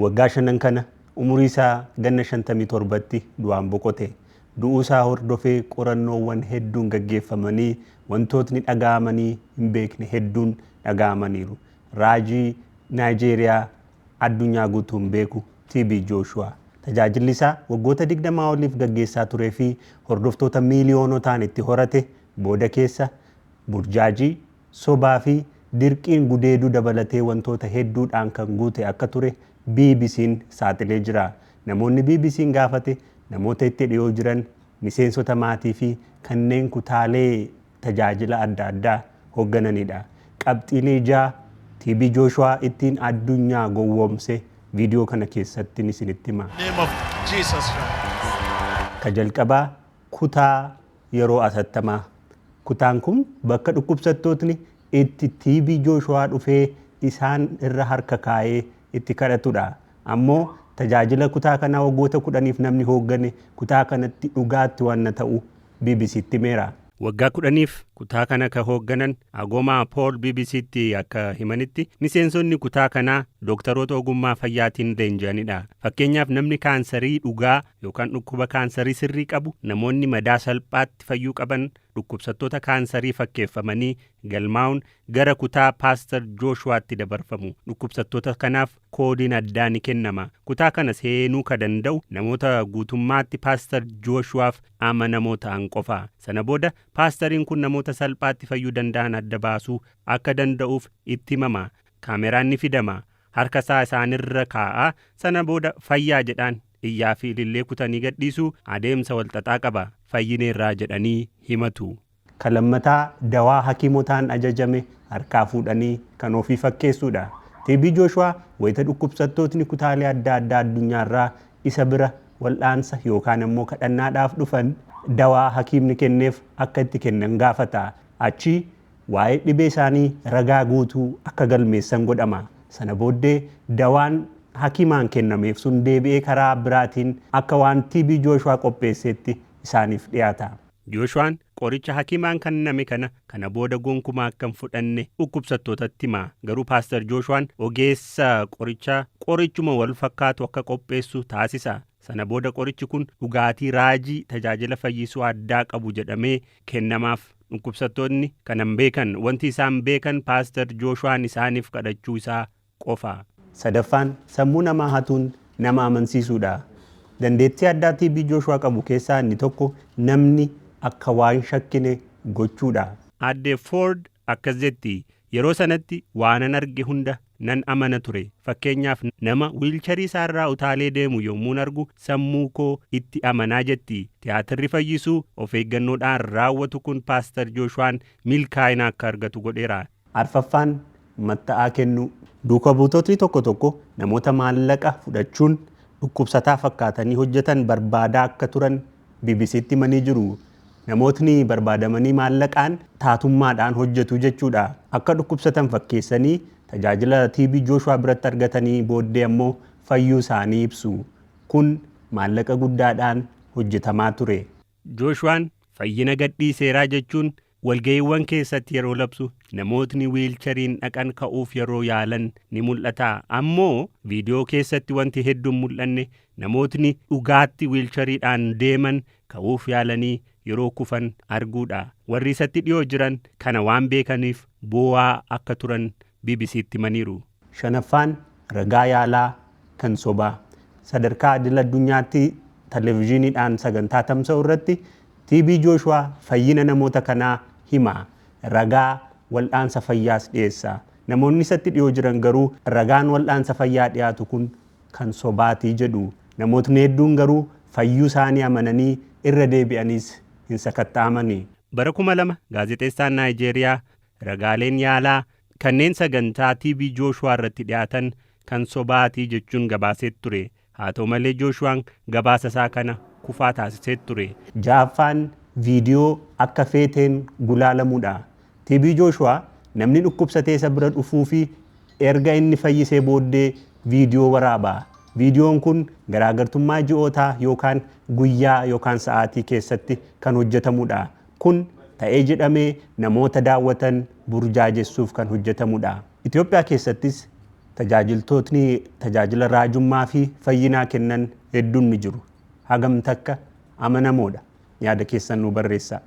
Waggaa shanan kana umurii isaa ganna 57tti du'aan boqote. Du'uu isaa hordofee qorannoowwan hedduun gaggeeffamanii wantootni dhaga'amanii hin beekne hedduun dhaga'amaniiru. Raajii Naayijeeriyaa addunyaa guutuun beeku TB Jooshuwaa. Tajaajilli isaa waggoota 20 oliif gaggeessaa turee fi hordoftoota miiliyoonotaan itti horate booda keessa burjaajii, sobaa fi dirqiin gudeeduu dabalatee wantoota hedduudhaan kan guute akka ture BBC'n saaxilee jira. Namoonni BBC'n gaafate namoota itti dhiyoo jiran, miseensota maatii fi kanneen kutaalee tajaajila adda addaa hooggananidha. Qabxiilee 6 TB Jooshuwaa ittiin addunyaa gowwoomse viidiyoo kana keessatti isinitti hima. Name of Jesus Christ. Ka jalqabaa kutaa yeroo atattamaa. Kutaan kun bakka dhukkubsattootni itti TB Jooshuwaa dhufee isaan irra harka kaa'ee itti kadhatudha. Ammoo tajaajila kutaa kanaa waggoota 10f namni hooggane kutaa kanatti dhugaatti waan ta'u BBCtti himeera. Waggaa 10f kutaa kana ka hoogganan Agomaa Pool BBCtti akka himanitti miseensonni kutaa kanaa dooktaroota ogummaa fayyaatiin leenji'anidha. Fakkeenyaaf, namni kaansarii dhugaa yookaan dhukkuba kaansarii sirrii qabu, namoonni madaa salphaatti fayyuu qaban dhukkubsattoota kaansarii fakkeeffamanii galmaa'uun gara kutaa Paastar Jooshuwaatti dabarfamu. Dhukkubsattoota kanaaf koodiin addaa ni kennama. Kutaa kana seenuu ka danda'u namoota guutummaatti Paastar Jooshuwaaf amanamoo ta'an qofa. Sana booda paastariin kun namoota salphaatti fayyuu danda'an adda baasuu akka danda'uuf itti himama. Kaameraan ni fidama. Harka isaa isaanirra kaa'a. Sana booda fayyaa jedhaan iyyaa fi ilillee kutanii gadhiisuu. Adeemsa walxaxaa qaba. Fayyineerraa jedhanii himatu. Ka lammataa dawaa hakiimotaan ajajame harkaa fuudhanii kan ofii fakkeessuudha. TB Jooshuwaa wayita dhukkubsattootni kutaalee adda addaa addunyaarraa isa bira wal'aansa yookaan ammoo kadhannaadhaaf dhufan dawaa hakiimni kenneef akka itti kennan gaafata. Achi waa'ee dhibee isaanii ragaa guutuu akka galmeessan godhama. Sana booddee dawaan hakiimaan kennameef sun deebi'ee karaa biraatiin akka waan TB Jooshuwaa qopheesseetti isaaniif dhiyaata. Jooshuwaan qoricha hakiimaan kenname kana booda gonkumaa akka hin fudhanne dhukkubsattootatti hima. Garuu Paastar Jooshuwaan ogeessa qorichaa qorichuma wal fakkaatu akka qopheessu taasisa. Sana booda qorichi kun dhugaatii raajii tajaajila fayyisuu addaa qabu jedhamee kennamaaf. Dhukkubsattoonni kanan beekan, wanti isaan beekan Paastar Jooshuwaan isaaniif kadhachuu isaa qofa. Sadaffaan sammuu namaa hatuun nama amansiisuudha. Dandeettii addaa TB Jooshuwaa qabu keessaa inni tokko namni akka waan shakkine gochuudha. Aadde Ford akkas jetti: "Yeroo sanatti waanan arge hunda nan amana ture. Fakkeenyaaf, nama wiilcharii isaarraa utaalee deemu yommuun argu sammuu koo itti amanaa," jetti. Tiyaatirri fayyisuu of eeggannoodhaan raawwatu kun Paastar Jooshuwaan milkaa'ina akka argatu godheera. Arfaffaan matta'aa kennuu. Duuka buutotni tokko tokko namoota maallaqa fudhachuun dhukkubsataa fakkaatanii hojjetan barbaadaa akka turan BBCtti himanii jiru. Namootni barbaadamanii maallaqaan taatummaadhaan hojjetu jechuudha. Akka dhukkubsatan fakkeessanii tajaajila TB Jooshuwaa biratti argatanii booddee ammoo fayyuu isaanii ibsu. Kun maallaqa guddaadhaan hojjetamaa ture. Jooshuwaan fayyina gadhiiseeraa jechuun walga'iiwwan keessatti yeroo labsu namootni wiilchariin dhaqan ka'uuf yeroo yaalan ni mul'ata. Ammoo viidiyoo keessatti wanti hedduun mul'anne namootni dhugaatti wiilchariidhaan deeman ka'uuf yaalanii yeroo kufan arguudha. Warri isatti dhiyoo jiran kana waan beekaniif boo'aa akka turan BBCtti himaniiru. Shanaffaan ragaa yaalaa kan sobaa. Sadarkaa idil addunyaatti televezyiiniidhaan sagantaa tamsa'u irratti TB Jooshuwaa fayyina namoota kanaa hima. Ragaa wal'aansa fayyaas dhiyeessa. Namoonni isatti dhiyoo jiran garuu ragaan wal'aansa fayyaa dhiyaatu kun kan sobaatii jedhu. Namootni hedduun garuu fayyuu isaanii amananii irra deebi'aniis hin sakatta'amani. Bara 2000 gaazexeessaan Naayijeeriyaa ragaaleen yaalaa kanneen sagantaa TB Jooshuwaa irratti dhiyaatan kan sobaatii jechuun gabaasee ture. Haa ta'u malee, Jooshuwaan gabaasa isaa kana kufaa taasisee ture. Ja'affaan viidiyoo akka feeteen gulaalamuudha. TB Jooshuwaa namni dhukkubsatee isa bira dhufuu fi erga inni fayyisee booddee viidiyoo waraaba. Viidiyoon kun garaagartummaa ji'ootaa yookaan guyyaa yookaan sa'aatii keessatti kan hojjetamudha. Kun ta'ee jedhamee namoota daawwatan burjaajessuuf kan hojjetamudha. Itoophiyaa keessattis Tajaajiltootni tajaajila raajummaa fi fayyinaa kennan hedduun ni jiru. Hagam takka amanamoodha? Yaada keessan nu barreessaa.